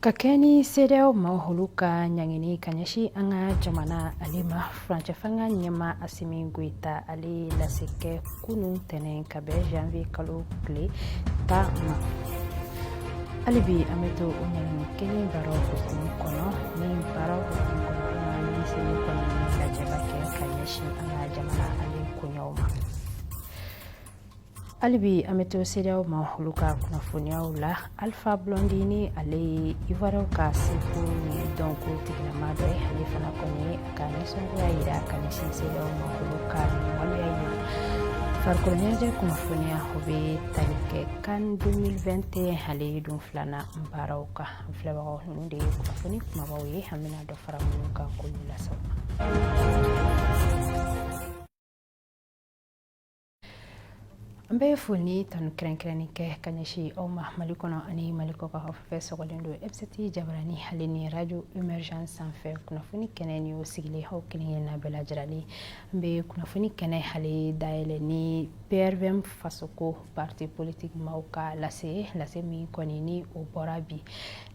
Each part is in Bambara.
Ka kɛ ni CEDEAO maaw olu ka ɲangini ka ɲɛsin an ka jamana ale ma, furancɛ fanga ɲɛmaa Asimi Goyita ale ye lase kɛ kunun tɛnɛn ka bɛn janvier kalo tile 10 ma. Hali bi an bɛ to o ɲangini kelen baaraw hukumu kɔnɔ. Ni baaraw hukumu kɔnɔ, an ka minisiri kɔni lajɛba kɛ ka ɲɛsin an ka jamana ale koɲɛw ma. Hali bi an bɛ to CEDEAO ma olu ka kunnafoniyaw la. Alpha Blondy ni ale ye Ivoiriyɛnw ka seko ni dɔnko tigilama dɔ ye, ale fana kɔni ye a ka nisɔngoya yira ka ɲɛsin CEDEAO ma olu ka nin waleya in ma. Farikolo ɲɛnajɛ kunnafoniya, o bɛ tali kɛ CAN 2021 ale don filanan baaraw kan. An filɛbagaw, ninnu de ye kunnafoni kumabaw ye, an bɛna dɔ fara minnu kan k'olu lase aw ma. An bɛ foli ni tanu kɛrɛnkɛrɛnnen kɛ ka ɲɛsin aw ma Mali kɔnɔ ani Mali kɔkan, aw fɛn sɔgɔlen don M7 jabarani ale ni radio émergence sanfɛ. Kunnafoni kɛnɛ ni o sigilen aw kelen kelenna bɛɛ lajɛlen. An bɛ kunnafoni kɛnɛ ale dayɛlɛ ni PRVM Fasoko parti politique maaw ka lase, lase min kɔni ni o bɔra bi.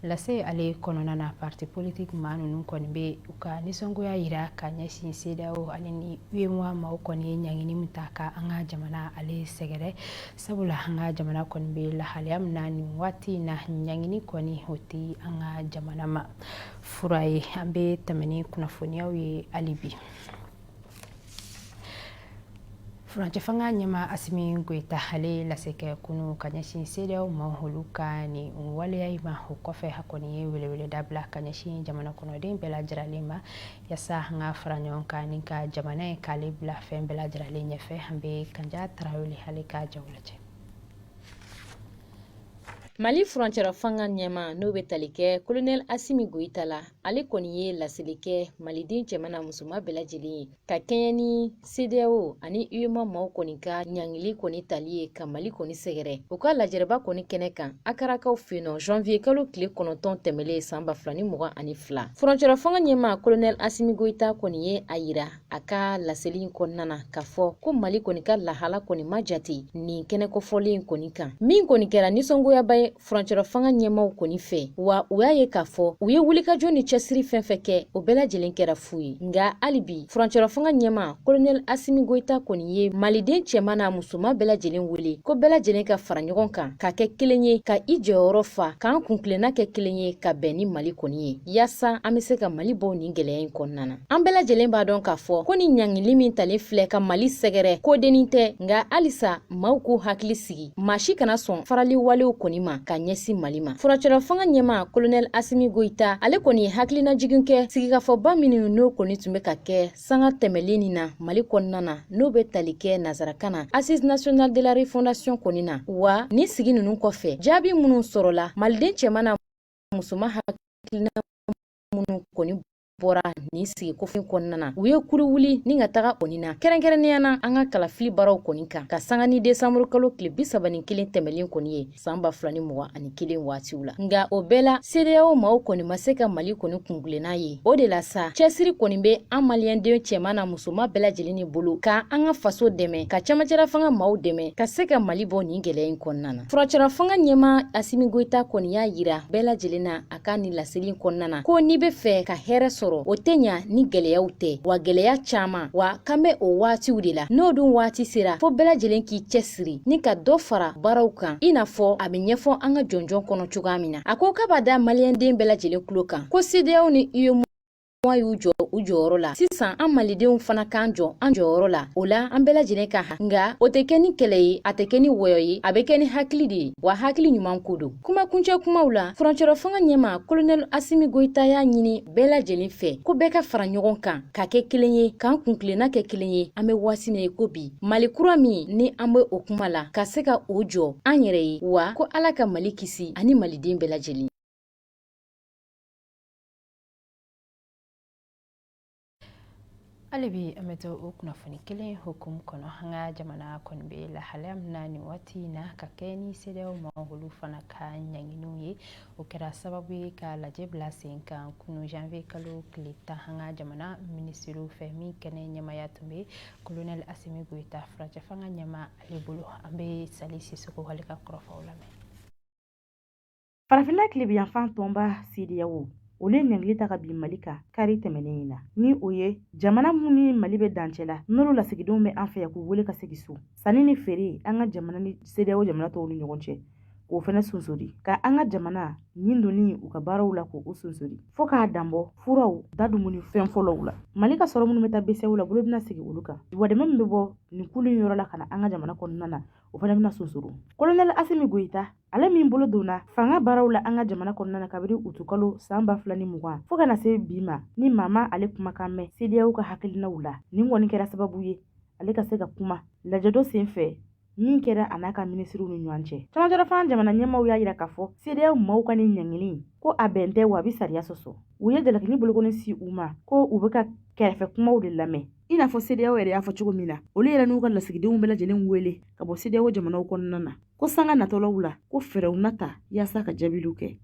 Lase ale kɔnɔna na, parti politique maa ninnu kɔni bɛ u ka nisɔngoya yira ka ɲɛsin CEDEAO ale ni UEMOA maaw kɔni ye ɲangini min ta ka an ka jamana ale sɛgɛrɛ, sabula an ka jamana kɔni bɛ lahalaya min na nin waati in na, ɲangini kɔni o tɛ an ka jamana ma fura ye. An bɛ tɛmɛ ni kunnafoniyaw ye hali bi. Furancɛ fanga ɲɛmaa Asimi Goyita ale ye lase kɛ kunu ka ɲɛsin CEDEAO ma olu ka nin waleya in ma. O kɔfɛ, a kɔni ye weleweleda bila ka ɲɛsin jamana kɔnɔden bɛɛ lajɛlen ma, yaasa an ka fara ɲɔgɔn kan ni ka jamana in k'ale bila fɛn bɛɛ lajɛlen ɲɛfɛ. An bɛ Kanja Tarawele ale ka jaw lajɛ. Mali furancɛra fanga ɲɛmaa, n'o bɛ tali kɛ kolonɛli Asimi Goyita la, ale kɔni ye laseli kɛ maliden cɛman n'a musoman bɛɛ lajɛlen ye ka kɛɲɛ ni CEDEAO ani UEMOA maaw kɔni ka ɲangili kɔni tali ye ka Mali kɔni sɛgɛrɛ u ka lajɛrɛba kɔni kɛnɛ kan Akarakaw fɛ nɔ janvier kalo tile 9 tɛmɛlen san 2022. Furancɛra fanga ɲɛmaa kolonɛli Asimi Goyita kɔni ye a yira a ka laseli in kɔnɔna na k'a fɔ ko Mali kɔni ka lahala kɔni ma jate nin kɛnɛ kofɔlen kɔni kan, min kɔni kɛra nisɔngoyaba ye furancɛra fanga ɲɛmaaw kɔni fɛ. Wa u y'a ye k'a fɔ u ye wulikajɔ ni cɛsiri fɛn fɛn kɛ, o bɛɛ lajɛlen kɛra fu ye. Nka hali bi furancɛra fanga ɲɛmaa kolonɛli Asimi Goyita kɔni ye maliden cɛman n'a musoman bɛɛ lajɛlen wele ko bɛɛ lajɛlen ka fara ɲɔgɔn kan ka kɛ kelen ye, ka i jɔyɔrɔ fa, k'an kuntilenna kɛ kelen ye ka bɛn ni Mali kɔni ye, yaasa an bɛ se ka Mali bɔ nin gɛlɛya in kɔnɔna na. An bɛɛ lajɛlen b'a dɔn k'a fɔ ko ni ɲangili min talen filɛ ka Mali sɛgɛrɛ, ko dennin tɛ. Nka halisa maaw k'u hakili sigi, maa si kana sɔn farali walew kɔni ma ka ɲɛsin Mali ma. Furancɛla fanga ɲɛmaa kolonɛli Asimi Goyita ale kɔni ye hakilinajigin kɛ sigikafɔba minnu n'o kɔni tun bɛ ka kɛ sanga tɛmɛlen nin na Mali kɔnɔna na, n'o bɛ tali kɛ nansarakan na Assises nationales de la refondation kɔni na. Wa ni sigi ninnu kɔfɛ, jaabi minnu sɔrɔla, maliden cɛman n'a musoman hakilina minnu kɔni bɔra nin sigi kofɔ kɔnɔna na, u ye kuru wuli ni ka taga kɔni na, kɛrɛnkɛrɛnnenya na an ka kalafili baaraw kɔni kan, ka sanga ni desanburu kalo tile 31 tɛmɛlen kɔni ye san 2021 waatiw la. Nka o bɛɛ la, CEDEAO maaw kɔni ma se ka Mali kɔni kuntilenna ye. O de la sa, cɛsiri kɔni bɛ an maliyɛnden cɛman n'a musoman bɛɛ lajɛlen ni bolo ka an ka faso dɛmɛ, ka cɛmancɛla fanga maaw dɛmɛ ka se ka Mali bɔ nin gɛlɛya in kɔnɔna na. Furancɛla fanga ɲɛmaa Asimi Goyita kɔni y'a yira bɛɛ lajɛlen na a ka nin laseli in kɔnɔna na ko n'i bɛ fɛ ka hɛrɛ sɔrɔ, o tɛ ɲa ni gɛlɛyaw tɛ, wa gɛlɛya caman wa k'an bɛ o waatiw de la. N'o dun waati sera, fo bɛɛ lajɛlen k'i cɛsiri ni ka dɔ fara baaraw kan, i n'a fɔ a bɛ ɲɛfɔ an ka jɔnjɔn kɔnɔ cogoya min na. A ko k'a b'a da maliyɛnden bɛɛ lajɛlen tulo kan ko CEDEAO ni UEMOA y'u jɔ u jɔyɔrɔ la, sisan an malidenw fana k'an jɔ an jɔyɔrɔ la. O la an bɛɛ lajɛlen ka ha, nka o tɛ kɛ ni kɛlɛ ye, a tɛ kɛ ni wɔyɔ ye, a bɛ kɛ ni hakili de ye, wa hakili ɲuman ko don. Kuma kuncɛ kumaw la, furancɛrɔ fanga ɲɛmaa kolonɛli Asimi Goyita y'a ɲini bɛɛ lajɛlen fɛ ko bɛɛ ka fara ɲɔgɔn kan ka kɛ kelen ye, k'an kuntilenna kɛ kelen ye. An bɛ waati min ye ko bi, Mali kura min ni an bɛ o kuma la, ka se ka o jɔ an yɛrɛ ye, wa ko Ala ka Mali kisi ani maliden bɛɛ lajɛlen. Hali bi an bɛ to o kunnafoni kelen hukumu kɔnɔ. An ka jamana kɔni bɛ lahalaya min na nin waati in na, ka kɛ ni CEDEAO maaw olu fana ka ɲanginiw ye, o kɛra sababu ye ka lajɛ bila sen kan kunu janvier kalo tile 10 an ka jamana minisiriw fɛ, min kɛnɛ ɲɛmaya tun bɛ colonel Asimi Goyita, furancɛ fanga ɲɛmaa ale bolo. An bɛ Sali Sisoko ale ka kɔrɔfɔw lamɛn. Farafinna tilebinyanfan tɔnba CEDEAO, olu ye ɲangili ta ka bin Mali kan kari tɛmɛnen in na, ni o ye jamana minnu ni Mali bɛ dancɛ la, n'olu lasigidenw bɛ an fɛ yan, k'u wele ka segin so. Sanni ni feere an ka jamana ni CEDEAO jamana tɔw ni ɲɔgɔn cɛ, k'o fɛnɛ sonsori, ka an ka jamana nin donni u ka baaraw la, k'o sonsori, fo k'a danbɔ furaw da dumuni fɛn fɔlɔw la. Mali ka sɔrɔ minnu bɛ taa BCEAO la, bolo bɛna sigi olu kan wa. Dɛmɛ min bɛ bɔ nin kulu in yɔrɔ la ka na an ka jamana kɔnɔna na, o fana bɛna sonsoro. Kolonɛli Asimi Goyita, ale min bolo donna fanga baaraw la an ka jamana kɔnɔna na kabiri utukalo san 2020 fo ka na se bi ma, ni maa ma ale kumakan mɛn CEDEAO ka hakilinaw la, nin kɔni kɛra sababu ye ale ka se ka kuma lajɛ dɔ sen fɛ min kɛra a n'a ka minisiriw ni ɲɔgɔn cɛ. Camancɛrafanga jamana ɲɛmaaw y'a yira k'a fɔ CEDEAO maaw ka nin ɲangili ko a bɛn tɛ, wa a bɛ sariya sɔsɔ. U ye jalakili bolokɔni si u ma ko u bɛ ka kɛrɛfɛ kumaw de lamɛn. I n'a fɔ CEDEAO yɛrɛ y'a fɔ cogo min na, olu yɛrɛ n'u ka lasigidenw bɛɛ lajɛlen wele ka bɔ CEDEAO jamanaw kɔnɔna na, ko sanga natɔlaw la, ko fɛɛrɛw na ta yaasa ka jaabiliw kɛ.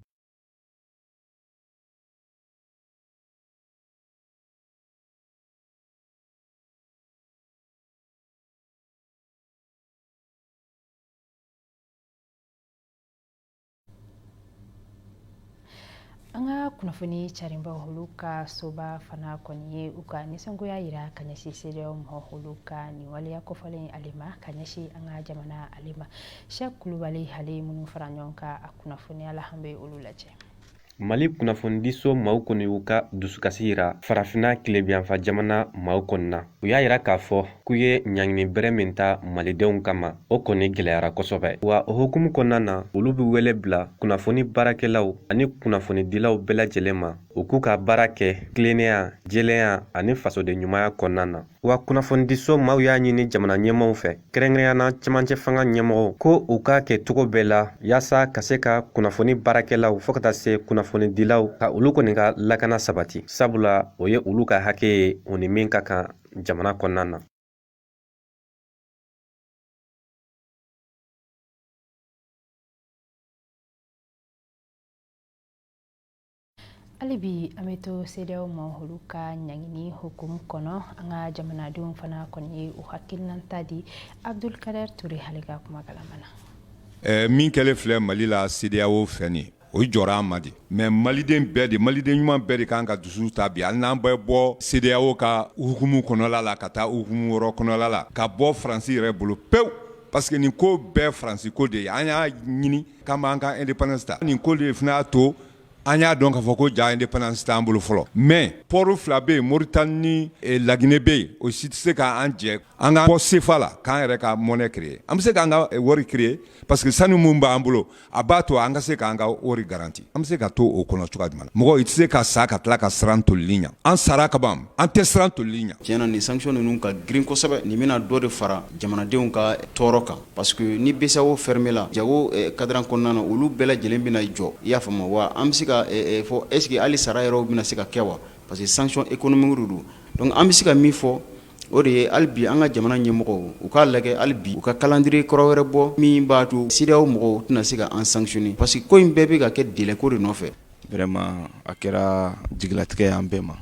An ka kunnafoni carinbaw olu ka soba fana kɔni ye u ka nisɔngoya yira ka ɲɛsin CEDEAO mɔgɔ olu ka nin waleya kofɔlen ale ma ka ɲɛsin an ka jamana ale ma. Cheikh Kulubali, ale ye minnu fara ɲɔgɔn kan a kunnafoniya la, an bɛ olu lajɛ. Mali kunnafonidiso maaw kɔni y'u ka dusukasi yira Farafinna tilebiyanfa jamana maaw kɔni na. U y'a yira k'a fɔ k'u ye ɲangini bɛrɛ min ta malidenw kama, o kɔni gɛlɛyara kosɛbɛ. Wa o hukumu kɔnɔna na, olu bɛ wele bila kunnafoni baarakɛlaw ani kunnafonidilaw bɛɛ lajɛlen ma, u k'u ka baara kɛ tilennenya, jɛlenya ani fasoden ɲumanya kɔnɔna na. Wa kunnafonidiso maaw y'a ɲini jamana ɲɛmaaw fɛ, kɛrɛnkɛrɛnnenya na cɛmancɛ fanga ɲɛmɔgɔw, ko u k'a kɛ cogo bɛɛ la yaasa ka se ka kunnafoni baarakɛlaw fo ka taa se kunnafonidilaw ka olu kɔni ka lakana sabati, sabula o ye olu ka hakɛ ye, u ni min ka kan jamana kɔnɔna na. Hali bi an bɛ to CEDEAO ma olu ka ɲangini hukumu kɔnɔ. An ka jamanadenw fana kɔni ye u hakilinata di. Abdulkader Ture, ale ka kuma kalama na. Min kɛlen filɛ Mali la CEDEAO fɛ nin, o jɔra an ma de. Mais maliden bɛɛ de, maliden ɲuman bɛɛ de kan ka dusu ta bi, hali n'an bɛ bɔ CEDEAO ka hukumu kɔnɔla la ka taa hukumu wɛrɛ kɔnɔla la, ka bɔ Faransi yɛrɛ bolo pewu, parce que nin ko bɛɛ Faransi ko de ye. An y'a ɲini k'an b'an ka indépendance ta, nin ko de fana y'a to an y'a dɔn k'a fɔ ko ja indépendance t'an bolo fɔlɔ. Mais port fila bɛ yen, Mauritanie ni Laginɛ bɛ yen, o si tɛ se k'an jɛ an ka bɔ CFA la k'an yɛrɛ ka monnaie créer. An bɛ se k'an ka wari créer, parce que sanu min b'an bolo, a b'a to an ka se k'an ka wari garanti. An bɛ se ka to o kɔnɔ cogoya jumɛn na? Mɔgɔ i tɛ se ka sa ka tila ka siran tolili ɲɛ. An sara ka ban, an tɛ siran tolili ɲɛ. Tiɲɛna, nin sanction ninnu ka girin kosɛbɛ. Nin bɛna dɔ de fara jamanadenw ka tɔɔrɔ kan, parce que ni BCEAO fermé la, jago cadran kɔnɔna na, olu bɛɛ lajɛlen bɛna jɔ. I y'a faamu wa? An bɛ se ka fɔ est ce que hali sara yɛrɛw bɛna se ka kɛ wa? Parce que sanction économique de don. Donc an bɛ se ka min fɔ, o de ye hali bi an ka jamana ɲɛmɔgɔw u k'a lajɛ hali bi u ka calendrier kɔrɔ wɛrɛ bɔ min b'a to CEDEAO mɔgɔw tɛna se ka an sanctionner, parce que ko in bɛɛ bɛ ka kɛ délai ko de nɔfɛ. Vraiment, a kɛra jigilatigɛ ye an bɛɛ ma,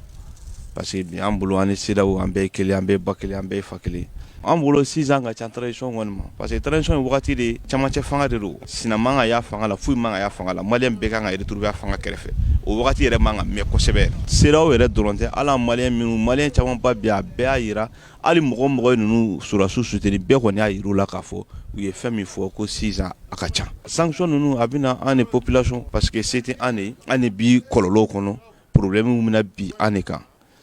parce que bi an bolo, an ni CEDEAO, an bɛɛ ye kelen, an bɛɛ ye ba kelen, an bɛɛ ye fa kelen. An bolo 6 ans ka ca transition kɔni ma, parce que transition ye wagati de camancɛ fanga de don. Sina man ka y'a fanga la, foyi man ka y'a fanga la. Maliyɛn bɛɛ kan ka retrouver a fanga kɛrɛfɛ. O wagati yɛrɛ man ka mɛn kosɛbɛ. CEDEAO yɛrɛ dɔrɔn tɛ, hali an maliyɛn minnu, maliyɛn camanba bi, a bɛɛ y'a yira, hali mɔgɔ mɔgɔ ye ninnu sɔrɔdasiw soutenir, bɛɛ kɔni y'a yir'u la k'a fɔ u ye fɛn min fɔ ko 6 ans, a ka ca. Sanction ninnu, a bɛna an ni population, parce que se tɛ an de ye, an de bi kɔlɔlɔw kɔnɔ, problème bɛna bi an de kan.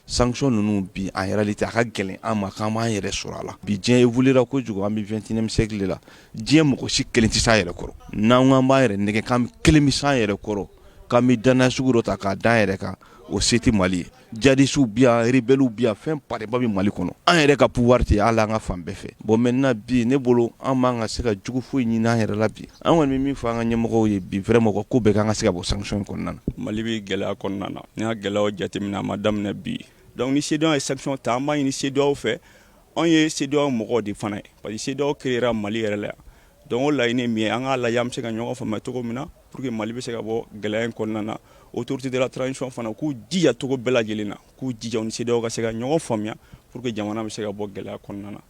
Sanction ninnu bi, en réalité, a ka gɛlɛn an ma k'an b'an yɛrɛ sɔrɔ a la. Bi diɲɛ évoluera kojugu, an bɛ 21e siècle de la. Diɲɛ mɔgɔ si kelen tɛ s'a yɛrɛ kɔrɔ. N'an ko an b'an yɛrɛ nɛgɛ k'an kelen bɛ s'an yɛrɛ kɔrɔ, k'an bɛ danaya sugu dɔ ta k'a da an yɛrɛ kan, o se tɛ Mali ye. Djihadistes bi yan, rebelles bi yan, fɛn pareba bɛ Mali kɔnɔ. An yɛrɛ ka pouvoir tɛ hali an ka fan bɛɛ fɛ. Bon, maintenant, bi ne bolo, an man ka se ka jugu foyi ɲini an yɛrɛ la bi. An kɔni bɛ min fɔ an ka ɲɛmɔgɔw ye bi, vraiment, u ka ko bɛɛ k'an ka se ka bɔ sanction kɔnɔna na. Mali bɛ gɛlɛya kɔnɔna na. N'i y'a gɛlɛyaw jateminɛ, a ma daminɛ bi. Donc ni CEDEAO ye sanction ta, an b'a ɲini CEDEAO fɛ. Anw ye CEDEAO mɔgɔw de fana ye, parce que CEDEAO créera Mali yɛrɛ la yan. Donc o laɲini min ye, an k'a lajɛ an bɛ se ka ɲɔgɔn faamuya cogo min na pour que Mali bɛ se ka bɔ gɛlɛya in kɔnɔna na. Autorité de la transition fana k'u jija cogo bɛɛ lajɛlen na, k'u jija u ni CEDEAO ka se ka ɲɔgɔn faamuya pour que jamana bɛ se ka bɔ gɛlɛya kɔnɔna na.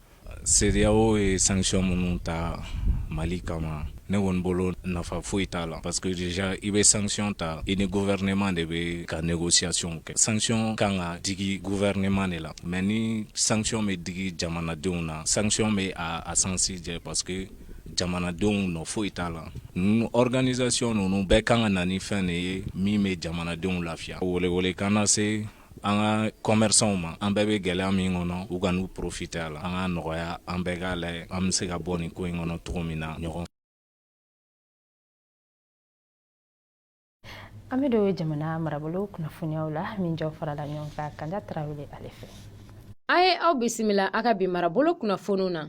CEDEAO ye sanction minnu ta Mali kama, ne kɔni bolo nafa foyi t'a la, parce que déjà i bɛ sanction ta, i ni gouvernement de bɛ ka négociation kɛ. Sanction kan ka digi gouvernement de la, mais ni sanction bɛ digi jamanadenw na, sanction bɛ a sens jɛ, parce que jamanadenw nɔ foyi t'a la. Ninnu organisation ninnu bɛɛ kan ka na ni fɛn de ye min bɛ jamanadenw lafiya. Welewele kan na se an ka commerçants ma, an bɛɛ bɛ gɛlɛya min kɔnɔ, u ka n'u profiter a la, an ka nɔgɔya, an bɛɛ k'a lajɛ an bɛ se ka bɔ nin ko in kɔnɔ cogo min na ɲɔgɔn. An bɛ don jamana marabolo kunnafoniyaw la min jaw farala ɲɔgɔn kan Kanja Tarawele ale fɛ. A ye aw bisimila a ka bi marabolo kunnafoniw na.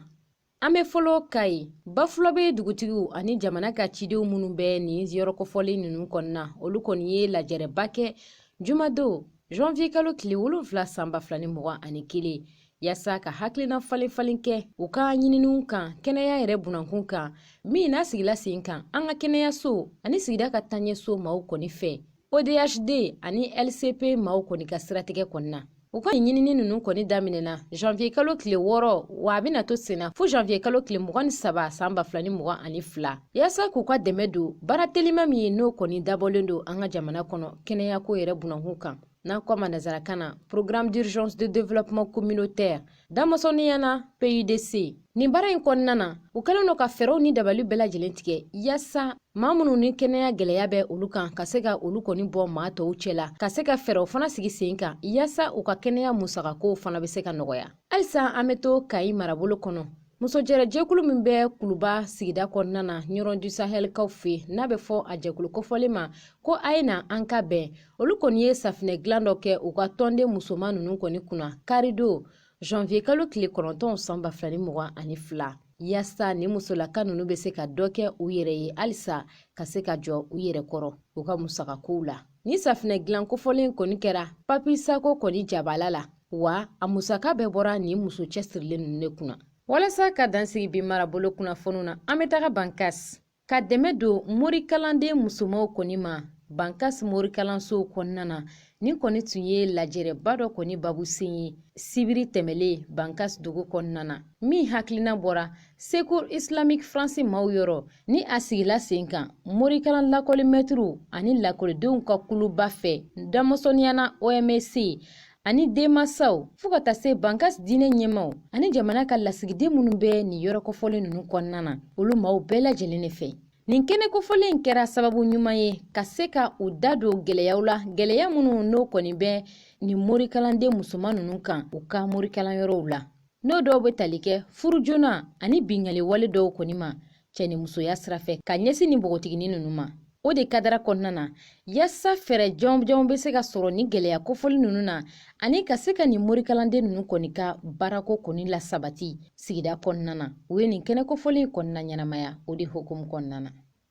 An bɛ fɔlɔ Kayi, Bafulabe dugutigiw ani jamana ka cidenw minnu bɛ nin yɔrɔ kofɔlen ninnu kɔnɔna, olu kɔni ye lajɛrɛba kɛ jumadon janvier kalo tile 7 san 2021, yaasa ka hakilina falen falen kɛ u ka ɲininiw kan kɛnɛya yɛrɛ bunankun kan, min n'a sigila sen kan an ka kɛnɛyaso ani sigida ka taaɲɛso maaw kɔni fɛ, ODHD ani LCP maaw kɔni ka siratigɛ kɔnɔna. U ka ɲinini ninnu kɔni daminɛna janvier kalo tile 6, wa a bɛna to senna fo janvier kalo tile 23 san 2022, yaasa k'u ka dɛmɛ don baara telima min ye n'o kɔni dabɔlen don an ka jamana kɔnɔ kɛnɛyako yɛrɛ bunankun kan, n'an ko a ma nansarakan na programme d'urgence de développement communautaire, damasɔniya na PUDC. Nin baara in kɔnɔna na, u kɛlen don ka fɛɛrɛw ni dabali bɛɛ lajɛlen tigɛ yaasa maa minnu ni kɛnɛya gɛlɛya bɛ olu kan, ka se ka olu kɔni bɔ maa tɔw cɛ la, ka se ka fɛɛrɛw fana sigi sen kan yaasa u ka kɛnɛya musakakow fana bɛ se ka nɔgɔya. Halisa an bɛ to Kayi marabolo kɔnɔ, musojɛrɛjɛkulu min bɛ Kuluba sigida kɔnɔna na Ɲɔrɔn du Sahelkaw fɛ, n'a bɛ fɔ a jɛkulu kofɔlen ma ko a ye na an ka bɛn, olu kɔni ye safinɛ dilan dɔ kɛ u ka tɔnden musoman ninnu kɔni kunna karidon janvier kalo tile 9 san 2022, yaasa ni musolaka ninnu bɛ se ka dɔ kɛ u yɛrɛ ye halisa ka se ka jɔ u yɛrɛ kɔrɔ u ka musakakow la. Ni safinɛ dilan kofɔlen kɔni kɛra Papi Sako kɔni jabala la, wa a musaka bɛɛ bɔra nin muso cɛsirilen ninnu de kunna. Walasa ka dansigi bi marabolo kunnafoniw na, an bɛ taga Bankas ka dɛmɛ don morikalanden musomanw kɔni ma Bankas morikalansow kɔnɔna na. Nin kɔni tun ye lajɛrɛba dɔ kɔni babusen ye sibiri tɛmɛlen Bankas dugu kɔnɔna na, min hakilina bɔra Secours Islamique France maaw yɔrɔ, ni a sigila sen kan morikalan lakɔlimɛtiriw ani lakɔlidenw ka kuluba fɛ, damasɔniya na OMC, ani denmansaw, fo ka taa se Bankas diinɛ ɲɛmaaw ani jamana ka lasigiden minnu bɛ nin yɔrɔ kofɔlen ninnu kɔnɔna na, olu maaw bɛɛ lajɛlen de fɛ. Nin kɛnɛ kofɔlen in kɛra sababu ɲuman ye ka se ka u da don gɛlɛyaw la, gɛlɛya minnu n'o kɔni bɛ nin morikalanden musoman ninnu kan u ka morikalanyɔrɔw la, n'o dɔw bɛ tali kɛ furu joona ani binkanni wale dɔw kɔni ma cɛ ni musoya sira fɛ ka ɲɛsin nin npogotiginin ninnu ma. O de kadara kɔnɔna na, yaasa fɛɛrɛ jɔnjɔnw bɛ se ka sɔrɔ ni gɛlɛya kofɔli ninnu na, ani ka se ka nin morikalanden ninnu kɔni ka baarako kɔni lasabati sigida kɔnɔna na, u ye nin kɛnɛ kofɔli in kɔnɔna ɲɛnamaya. O de hukumu kɔnɔna na,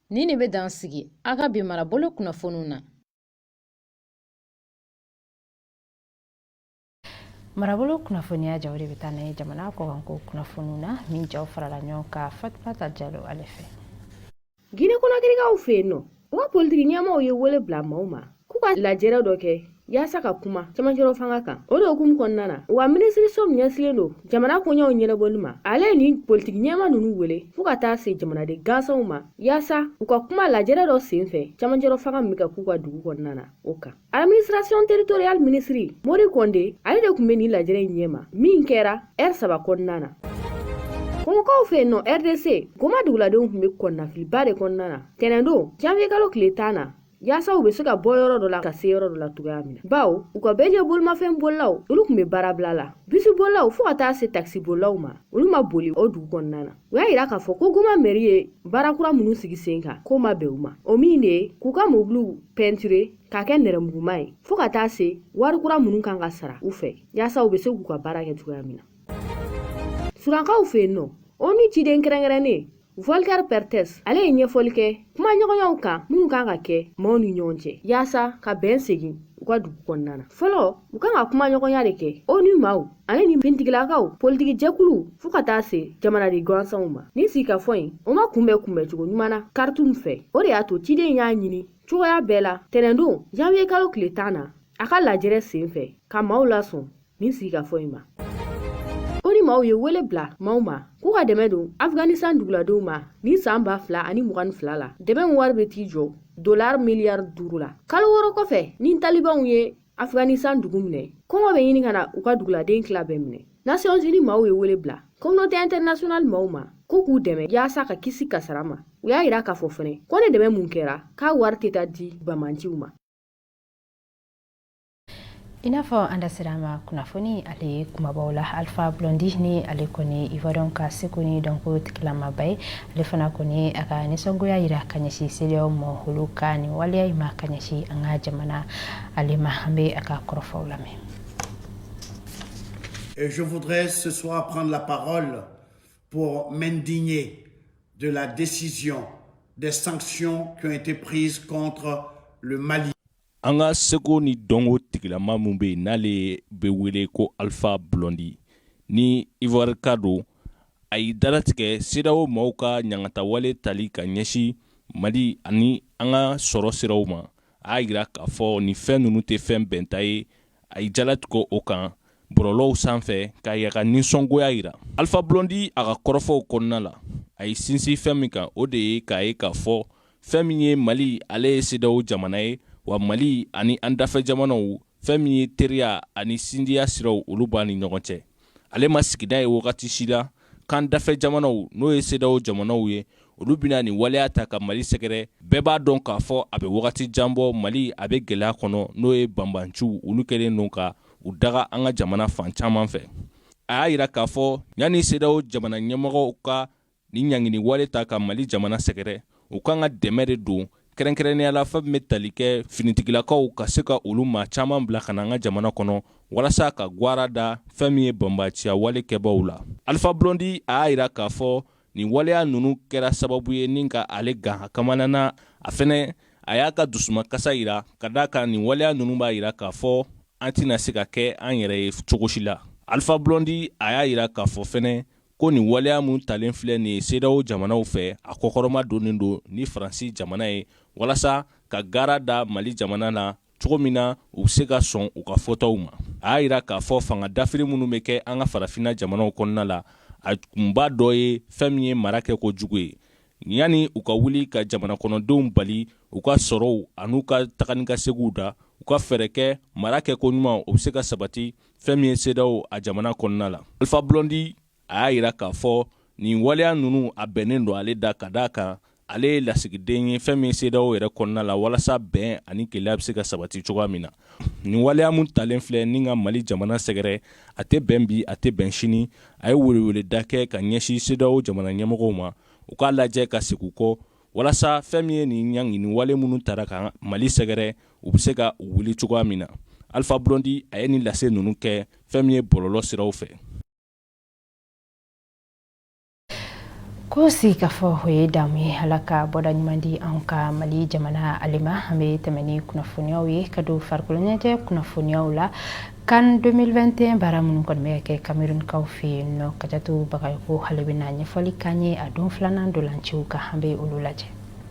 nin de bɛ dan sigi a ka bi marabolo kunnafoniw na. Marabolo kunnafoniya jaw de bɛ taa n'a ye jamana kɔkanko kunnafoniw na, min jaw farala ɲɔgɔn kan Fatumata Jalo ale fɛ. Gine Konakirikaw fɛ yen nɔ, u ka politiki ɲɛmaaw ye wele bila maaw ma k'u ka lajɛrɛ dɔ kɛ yaasa ka kuma cɛmancɛrɔ fanga kan. O de hukumu kɔnɔna na, u ka minisiriso min ɲɛsilen don jamana koɲɛw ɲɛnabɔli ma, ale ye nin politiki ɲɛmaa ninnu wele fo ka taa se jamanaden gansanw ma yaasa u ka kuma lajɛrɛ dɔ senfɛ cɛmancɛrɔ fanga min bɛ ka k'u ka dugu kɔnɔna na o kan. Administration territoriale minisiri Mori Kɔnde, ale de tun bɛ nin lajɛrɛ in ɲɛma min kɛra ɛri 3 kɔnɔna na. Kɔngɔkaw fɛ yen nɔ, RDC, Goma duguladenw tun bɛ kɔnɔnafiliba de kɔnɔna na tɛnɛndon janvier kalo tile 10 na, yaasa u bɛ se ka bɔ yɔrɔ dɔ la ka se yɔrɔ dɔ la cogoya min na, bawo u ka bɛɛjɛ bolimafɛn bolilaw, olu tun bɛ baarabila la, bisi bolilaw fo ka taa se takisi bolilaw ma, olu ma boli o dugu kɔnɔna na. U y'a yira k'a fɔ ko Goma mɛri ye baara kura minnu sigi sen kan, k'o ma bɛn u ma, o min de ye k'u ka mobiliw pɛntire k'a kɛ nɛrɛmuguma ye, fo ka taa se wari kura minnu kan ka sara u fɛ yaasa u bɛ se k'u ka baara kɛ cogoya min na. Sudankaw fɛ yen nɔ, ONU ciden kɛrɛnkɛrɛnnen Volker Perthes, ale ye ɲɛfɔli kɛ kumaɲɔgɔnyaw kan minnu kan ka kɛ maaw ni ɲɔgɔn cɛ yaasa ka bɛn segin u ka dugu kɔnɔna na. Fɔlɔ, u kan ka kumaɲɔgɔnya de kɛ ONU maaw ani ni fintigilakaw, politiki jɛkuluw, fo ka taa se jamanaden gansanw ma. Nin sigikafɔ in, o ma kunbɛn kunbɛncogo ɲuman na Khartoum fɛ. O de y'a to ciden y'a ɲini cogoya bɛɛ la tɛnɛndon janvier kalo tile 10 na, a ka lajɛrɛ sen fɛ, ka maaw lasɔn nin sigikafɔ in ma. ONU maaw ye wele bila maaw ma k'u ka dɛmɛ don Afganistan duguladenw ma ni san 2022 la. Dɛmɛ wari bɛ t'i jɔ dolari miliyari 5 la. Kalo 6 kɔfɛ ni talibanw ye Afganistan dugu minɛ, kɔngɔ bɛ ɲini ka na u ka duguladen tila bɛɛ minɛ. Nations Unies maaw ye wele bila communauté internationale maaw ma ko k'u dɛmɛ yaasa ka kisi kasara ma. U y'a yira k'a fɔ fɛnɛ ko ni dɛmɛ mun kɛra k'a wari tɛ taa di banbaanciw ma. I n'a fɔ an da sera a ma kunnafoni ale kumabaw la, Alpha Blondy ni ale kɔni Ivoirien ka seko ni dɔnko tigilamaba ye, ale fana kɔni a ka nisɔngoya yira ka ɲɛsin CEDEAO ma, olu ka nin waleya in ma ka ɲɛsin an ka jamana ale ma. An bɛ a ka kɔrɔfɔw lamɛn. Et je voudrais ce soir prendre la parole pour m'indigner de la décision des sanctions qui ont été prises contre le Mali. An ka seko ni dɔnko tigilama min bɛ yen, n'ale bɛ wele ko Alpha Blondy, ni Ivoirika don, a y'i dalatigɛ CEDEAO maaw ka ɲangatawale tali ka ɲɛsin Mali ani an ka sɔrɔ siraw ma. A y'a jira k'a fɔ nin fɛn ninnu tɛ fɛn bɛnta ye. A y'i jalatigɛ o kan bɔlɔlɔw sanfɛ k'a y'a ka nisɔngoya yira. Alpha Blondy, a ka kɔrɔfɔw kɔnɔna la, a ye sinsin fɛn min kan, o de ye k'a ye k'a fɔ fɛn min ye Mali, ale ye CEDEAO jamana ye, wa Mali ani an dafɛ jamanaw, fɛn min ye teriya ani sindiya siraw, olu b'a ni ɲɔgɔn cɛ. Ale ma sigida ye wagati si la k'an dafɛ jamanaw, n'o ye CEDEAO jamanaw ye, olu bɛna nin waleya ta ka Mali sɛgɛrɛ. Bɛɛ b'a dɔn k'a fɔ a bɛ wagati jan bɔ, Mali a bɛ gɛlɛya kɔnɔ, n'o ye banbanciw, olu kɛlen don ka u daga an ka jamana fan caman fɛ. A y'a yira k'a fɔ yanni CEDEAO jamana ɲɛmɔgɔw ka nin ɲangini wale ta ka Mali jamana sɛgɛrɛ, u kan ka dɛmɛ de don, kɛrɛnkɛrɛnnenya la fɛn min bɛ tali kɛ finitigilakaw ka se ka olu maa caman bila ka na an ka jamana kɔnɔ walasa ka gwara da fɛn min ye banbaciya wale kɛbaw la. Alpha Blondy, a y'a yira k'a fɔ nin waleya ninnu kɛra sababu ye ni ka ale gan a kamana na. A fɛnɛ a y'a ka dusumakasa yira ka d'a kan nin waleya ninnu b'a yira k'a fɔ an tɛna se ka kɛ an yɛrɛ ye cogo si la. Alpha Blondy, a y'a yira k'a fɔ fɛnɛ ko nin waleya mun talen filɛ nin ye CEDEAO jamanaw fɛ, a kɔkɔrɔma donnen don ni Faransi jamana ye walasa ka gara da Mali jamana na cogo min na u bɛ se ka sɔn u ka fɔtaw ma. A y'a yira k'a fɔ fanga dafiri minnu bɛ kɛ an ka farafinna jamanaw kɔnɔna la, a kunba dɔ ye fɛn min ye mara kɛ ko jugu ye. Yanni u ka wuli ka jamana kɔnɔdenw bali u ka sɔrɔw an'u ka taga ni ka seginw da, u ka fɛɛrɛ kɛ mara kɛ ko ɲuman o bɛ se ka sabati fɛn min ye CEDEAO a jamana kɔnɔna la. Alpha Blondy, a y'a yira k'a fɔ nin waleya ninnu a bɛnnen don ale da, ka d'a kan ale ye lasigiden ye fɛn min ye CEDEAO yɛrɛ kɔnɔna la, walasa bɛn ani kelenya bɛ se ka sabati cogoya min na. Nin waleya mun talen filɛ ni ka Mali jamana sɛgɛrɛ, a tɛ bɛn bi, a tɛ bɛn sini. A ye weleweleda kɛ ka ɲɛsin CEDEAO jamana ɲɛmɔgɔw ma, u k'a lajɛ ka segin u kɔ walasa fɛn min ye nin ɲangini wale minnu tara ka Mali sɛgɛrɛ, u bɛ se ka wuli cogoya min na. Alpha Blondy, a ye nin lase ninnu kɛ fɛn min ye bɔlɔlɔ siraw fɛ. Ko sigikafɔ, o ye damu ye. Ala ka bɔda ɲuman di anw ka Mali jamana ale ma. An bɛ tɛmɛ ni kunnafoniyaw ye ka don farikolo ɲɛnajɛ kunnafoniyaw la. CAN 2021 baara minnu kɔni bɛ ka kɛ Camerounkaw fɛ yen nɔ, Kajatu Bagayoko ale bɛna ɲɛfɔli k'an ye a don filanan dolanciw kan. An bɛ olu lajɛ.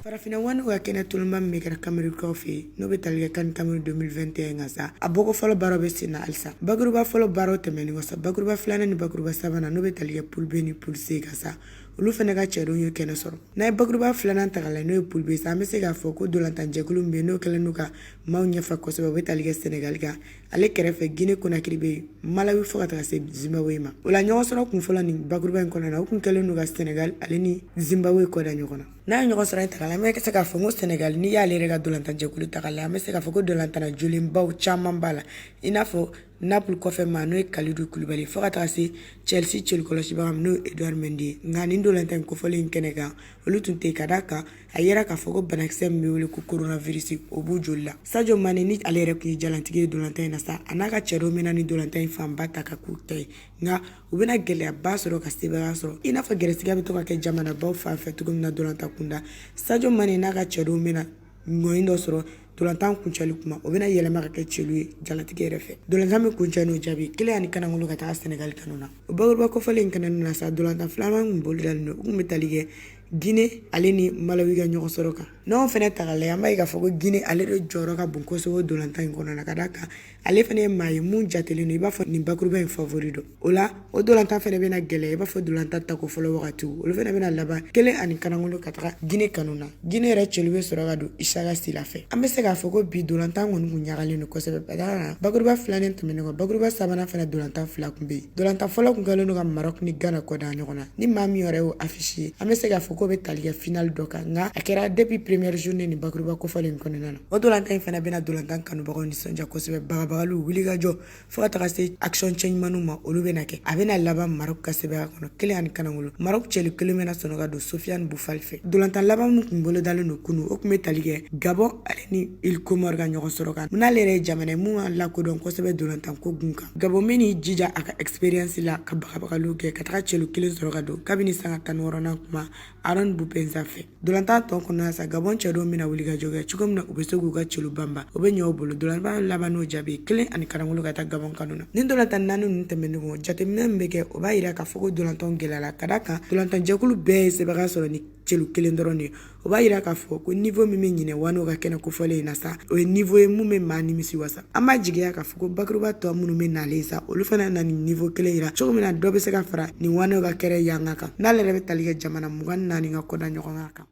Farafinna wani ka kɛnɛ tolonba min bɛ kɛra Camerounkaw fɛ yen, n'o bɛ tali kɛ CAN Cameroun 2021 kan sa, a bɔko fɔlɔ baaraw bɛ sen na halisa. Bakuruba fɔlɔ baaraw tɛmɛnen kɔ sa, bakuruba filanan ni bakuruba sabanan, n'o bɛ tali kɛ poule B ni poule C kan sa, olu fana ka cɛdenw ye kɛnɛ sɔrɔ. N'a ye bakuruba filanan ta k'a lajɛ, n'o ye poule B sa, an bɛ se k'a fɔ ko dolantanjɛkulu min bɛ yen, n'o kɛlen don ka maaw ɲɛfa kosɛbɛ, o bɛ tali kɛ Senegali kan. Ale kɛrɛfɛ, Guinée Conakry bɛ yen, Malawi, fo ka taga se Zimbabwe ma. O la, ɲɔgɔn sɔrɔ kun fɔlɔ nin bakuruba in kɔnɔna na, o kun kɛlen don ka Senegal ale ni Zimbabwe kɔda ɲɔgɔn na. N'a ye ɲɔgɔn sɔrɔ in ta k'a lajɛ, an bɛ se k'a fɔ ko Senegal, n'i y'ale yɛrɛ ka dolantanjɛkulu ta k'a lajɛ, an bɛ se k'a fɔ ko dolantanna jolenbaw caman b'a la, i n'a fɔ Naples kɔfɛ maa, n'o ye Kalidou Koulibaly, fo ka taga se Chelsea cɛlikɔlɔsibaga ma, n'o ye Edouard Mendy ye. Nka nin dolantan in kofɔlen in kɛnɛ kan, olu tun tɛ, ka d'a kan a yera k'a fɔ ko banakisɛ min bɛ wele ko coronavirus, o b'u joli la. Sadio Mane, ni ale yɛrɛ tun ye jalantigi ye dolantan in na sa, a n'a ka cɛdenw bɛna ni dolantan in fanba ta ka k'u ta ye, nka u bɛna gɛlɛyaba sɔrɔ ka sebaaya sɔrɔ, i n'a fɔ gɛrɛsɛgɛ bɛ to ka kɛ jamanabaw fan fɛ cogo min na dolantan kunda. Sadio Mane n'a ka cɛdenw bɛna ŋɔni dɔ sɔrɔ dolantan kuncɛli kuma, o bɛna yɛlɛma ka kɛ celu ye jalantigi yɛrɛ fɛ. Dolantan bɛ kuncɛ n'o jaabi kelen ani kanangolo ka taga Senegali kanu na. O bakuruba kofɔlen in kɛnɛ na sa, dolantan filanan kun bolodalen don, o kun bɛ tali kɛ Guinée ale ni Malawi ka ɲɔgɔn sɔrɔ kan. N'anw fana ta k'a lajɛ, an b'a ye k'a fɔ ko Guinée ale de jɔyɔrɔ ka bon kosɛbɛ dolantan in kɔnɔna na, ka d'a kan ale fana ye maa ye mun jatelen don i b'a fɔ nin bakuruba in favori don. O la, o dolantan fana bɛna gɛlɛya i b'a fɔ dolantan tako fɔlɔ wagatiw. Olu fana bɛna laban 1 ani kanangolo ka taga Guinée kanu na. Guinée yɛrɛ celu bɛ sɔrɔ ka don Isaka Sila fɛ. An bɛ se k'a fɔ ko bi dolantan kɔni kun ɲagalen don kosɛbɛ, ka d'a kan bakuruba filanan tɛmɛnen kɔ, bakuruba sabanan fana dolantan fila kun bɛ yen. Dolantan fɔlɔ kun kɛlen don ka Maroc ni Ghana kɔda ɲɔgɔn na. Ni maa min yɛrɛ y'o affiche ye, an bɛ se k'a fɔ k'o bɛ tali kɛ finale dɔ kan, nka a kɛra depuis première journée nin bakuruba kofɔlen in kɔnɔna na. O dolantan in fana bɛna dolantan kanubagaw nisɔndiya kosɛbɛ, bagabagaliw, wulikajɔ fo ka taga se action cɛɲumanw ma, olu bɛna kɛ. A bɛna laban Maroc ka sebaaya kɔnɔ 1 ani kanangolo. Maroc celu kelen bɛna sɔrɔ ka don Sofiane Boufal fɛ. Dolantan laban min kun bolodalen don kunu, o kun bɛ tali kɛ Gabon ale ni Îles Comores ka ɲɔgɔn sɔrɔ kan, n'ale yɛrɛ ye jamana ye mun ka lakodɔn kosɛbɛ dolantan ko gun kan. Gabon bɛ n'i jija a ka expérience la ka bagabagaliw kɛ ka taga celu kelen sɔrɔ ka don kabini sanga 16nan kuma Aaron Boupendza fɛ. Dolantan tɔ kɔnɔna sa, Gabon cɛdenw bɛna wulikajɔ kɛ cogo min na u bɛ se k'u ka celu banba, o bɛ ɲɛ u bolo. Dolantan laban n'o jaabi 1 ani kanangolo ka taa Gabon kanu na. Ni dolantan naani ninnu tɛmɛnen kɔ, jateminɛ min bɛ kɛ, o b'a yira k'a fɔ ko dolantanw gɛlɛyara, ka d'a kan dolantan jɛkulu bɛɛ ye sebaaya sɔrɔ ni celu kelen dɔrɔn de ye. O b'a yira k'a fɔ ko niveau min bɛ ɲinɛ WANO ka kɛnɛ kofɔlen in na sa, o ye niveau ye mun bɛ maa nimisi wasa. An b'a jigiya k'a fɔ ko bakuruba tɔ minnu bɛ nalen sa, olu fana na nin niveau kelen yira cogo min na dɔ bɛ se ka fara nin WANO ka kɛnɛ yanga kan, n'ale yɛrɛ bɛ tali kɛ jamana 24 ka kɔda ɲɔgɔn kan.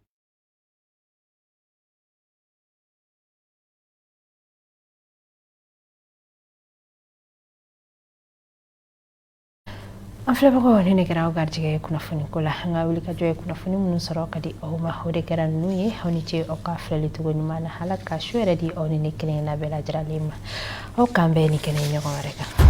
An filɛbagaw, ni ne kɛra aw garijɛgɛ ye kunnafoni ko la, an ka wulikajɔ ye kunnafoni minnu sɔrɔ ka di aw ma, o de kɛra ninnu ye. Aw ni ce aw ka filɛli cogo ɲuman na. Ala ka su yɛrɛ di aw ni ne kelen na bɛɛ lajɛlen ma. Aw k'an bɛn ni kɛnɛ ɲɔgɔn wɛrɛ kan.